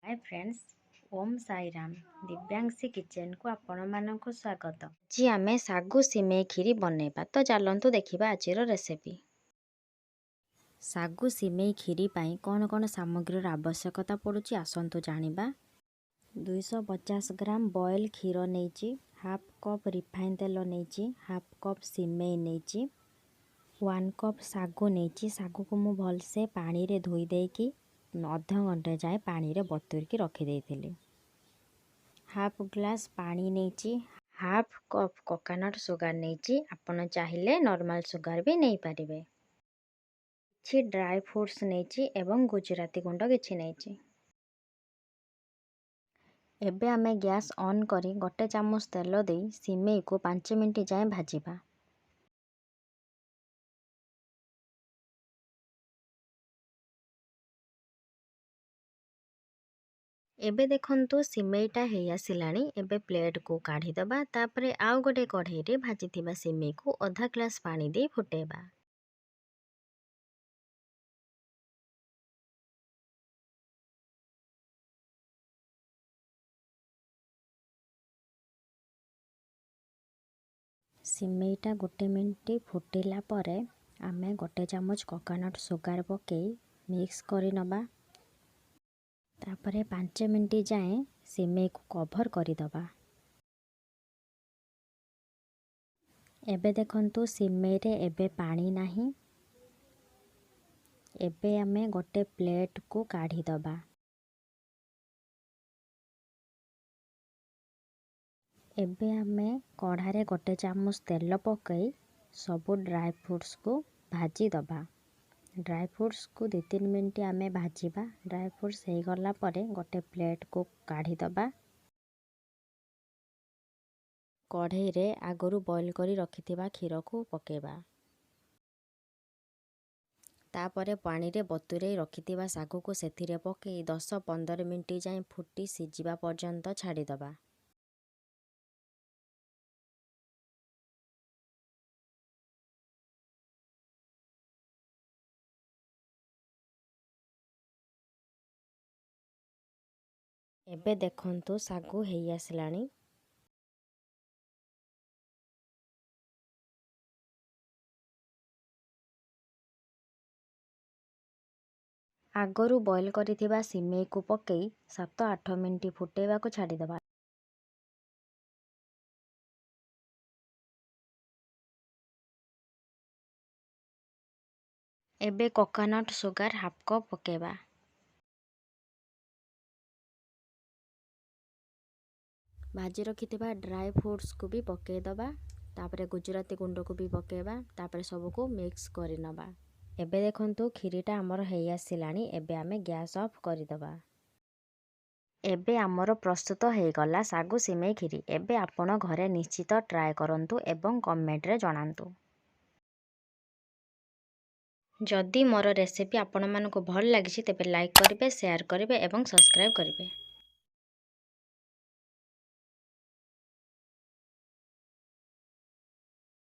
ହାଏ friends, Om Sai Ram. Dibyanshi କିଚେନକୁ ଆପଣମାନଙ୍କୁ ସ୍ୱାଗତ। ଆଜି ଆମେ ଶାଗୁ ସିମେଇ କ୍ଷୀରି ବନେଇବା, ତ ଚାଲନ୍ତୁ ଦେଖିବା ଆଜିର ରେସିପି। ଶାଗୁ ସିମେଇ କ୍ଷୀରି ପାଇଁ କ'ଣ କ'ଣ ସାମଗ୍ରୀର ଆବଶ୍ୟକତା ପଡ଼ୁଛି, ଆସନ୍ତୁ ଜାଣିବା। 250 ଗ୍ରାମ ବଏଲ୍ କ୍ଷୀର ନେଇଛି, ହାଫ୍ କପ୍ ରିଫାଇନ୍ ତେଲ ନେଇଛି, ହାଫ୍ କପ୍ ସିମେଇ ନେଇଛି, 1 କପ୍ ଶାଗୁ ନେଇଛି। ଶାଗୁକୁ ମୁଁ ଭଲସେ ପାଣିରେ ଧୋଇ ଦେଇକି ଅଧଘଣ୍ଟେ ଯାଏଁ ପାଣିରେ ବତୁରିକି ରଖିଦେଇଥିଲି। ହାଫ୍ ଗ୍ଲାସ୍ ପାଣି ନେଇଛି, ହାଫ୍ କପ୍ କୋକୋନଟ୍ ସୁଗାର ନେଇଛି। ଆପଣ ଚାହିଁଲେ ନର୍ମାଲ୍ ସୁଗାର ବି ନେଇପାରିବେ। କିଛି ଡ୍ରାଏ ଫ୍ରୁଟ୍ସ ନେଇଛି ଏବଂ ଗୁଜୁରାତି ଗୁଣ୍ଡ କିଛି ନେଇଛି। ଏବେ ଆମେ ଗ୍ୟାସ୍ ଅନ୍ କରି ଗୋଟେ ଚାମଚ ତେଲ ଦେଇ ସିମେଇକୁ 5 ମିନିଟ୍ ଯାଏଁ ଭାଜିବା। ଏବେ ଦେଖନ୍ତୁ, ସିମେଇଟା ହେଇ ଆସିଲାଣି। ଏବେ ପ୍ଲେଟ୍କୁ କାଢ଼ିଦେବା। ତାପରେ ଆଉ ଗୋଟେ କଢ଼େଇରେ ଭାଜିଥିବା ସିମେଇକୁ ଅଧା ଗ୍ଲାସ୍ ପାଣି ଦେଇ ଫୁଟେଇବା। ସିମେଇଟା ଗୋଟେ ମିନିଟ୍ ଫୁଟିଲା ପରେ ଆମେ ଗୋଟେ ଚାମଚ କୋକୋନଟ୍ ସୁଗାର ପକାଇ ମିକ୍ସ କରିନେବା। ତାପରେ 5 ମିନିଟ୍ ଯାଏଁ ସିମେଇକୁ କଭର୍ କରିଦେବା। ଏବେ ଦେଖନ୍ତୁ, ସିମେଇରେ ଏବେ ପାଣି ନାହିଁ। ଏବେ ଆମେ ଗୋଟେ ପ୍ଲେଟ୍କୁ କାଢ଼ିଦେବା। ଏବେ ଆମେ କଢ଼ାରେ ଗୋଟେ ଚାମଚ ତେଲ ପକାଇ ସବୁ ଡ୍ରାଏ ଫ୍ରୁଟ୍ସକୁ ଭାଜିଦେବା। ଡ୍ରାଏ ଫ୍ରୁଟ୍ସକୁ 2-3 ମିନିଟ୍ ଆମେ ଭାଜିବା। ଡ୍ରାଏ ଫ୍ରୁଟ୍ସ ହେଇଗଲା ପରେ ଗୋଟେ ପ୍ଲେଟ୍କୁ କାଢ଼ିଦେବା। କଢ଼େଇରେ ଆଗରୁ ବଏଲ୍ କରି ରଖିଥିବା କ୍ଷୀରକୁ ପକାଇବା। ତାପରେ ପାଣିରେ ବତୁରେଇ ରଖିଥିବା ଶାଗୁକୁ ସେଥିରେ ପକାଇ 10-15 ମିନିଟ୍ ଯାଏଁ ଫୁଟି ସିଝିବା ପର୍ଯ୍ୟନ୍ତ ଛାଡ଼ିଦେବା। ଏବେ ଦେଖନ୍ତୁ, ଶାଗୁ ହେଇ ଆସିଲାଣି। ଆଗରୁ ବଏଲ୍ କରିଥିବା ସିମେଇକୁ ପକାଇ 7-8 ମିନିଟ୍ ଫୁଟେଇବାକୁ ଛାଡ଼ିଦେବା। ଏବେ କୋକୋନଟ୍ ସୁଗାର ହାଫ୍ କପ୍ ପକାଇବା। ଭାଜି ରଖିଥିବା ଡ୍ରାଏ ଫ୍ରୁଟ୍ସକୁ ବି ପକାଇଦେବା। ତାପରେ ଗୁଜୁରାତି ଗୁଣ୍ଡକୁ ବି ପକାଇବା। ତାପରେ ସବୁକୁ ମିକ୍ସ କରିନେବା। ଏବେ ଦେଖନ୍ତୁ, କ୍ଷୀରିଟା ଆମର ହେଇ ଆସିଲାଣି। ଏବେ ଆମେ ଗ୍ୟାସ୍ ଅଫ୍ କରିଦେବା। ଏବେ ଆମର ପ୍ରସ୍ତୁତ ହେଇଗଲା ଶାଗୁ ସିମେଇ କ୍ଷୀରି। ଏବେ ଆପଣ ଘରେ ନିଶ୍ଚିତ ଟ୍ରାଏ କରନ୍ତୁ ଏବଂ କମେଣ୍ଟରେ ଜଣାନ୍ତୁ। ଯଦି ମୋର ରେସିପି ଆପଣମାନଙ୍କୁ ଭଲ ଲାଗିଛି, ତେବେ ଲାଇକ୍ କରିବେ, ସେୟାର କରିବେ ଏବଂ ସବସ୍କ୍ରାଇବ୍ କରିବେ।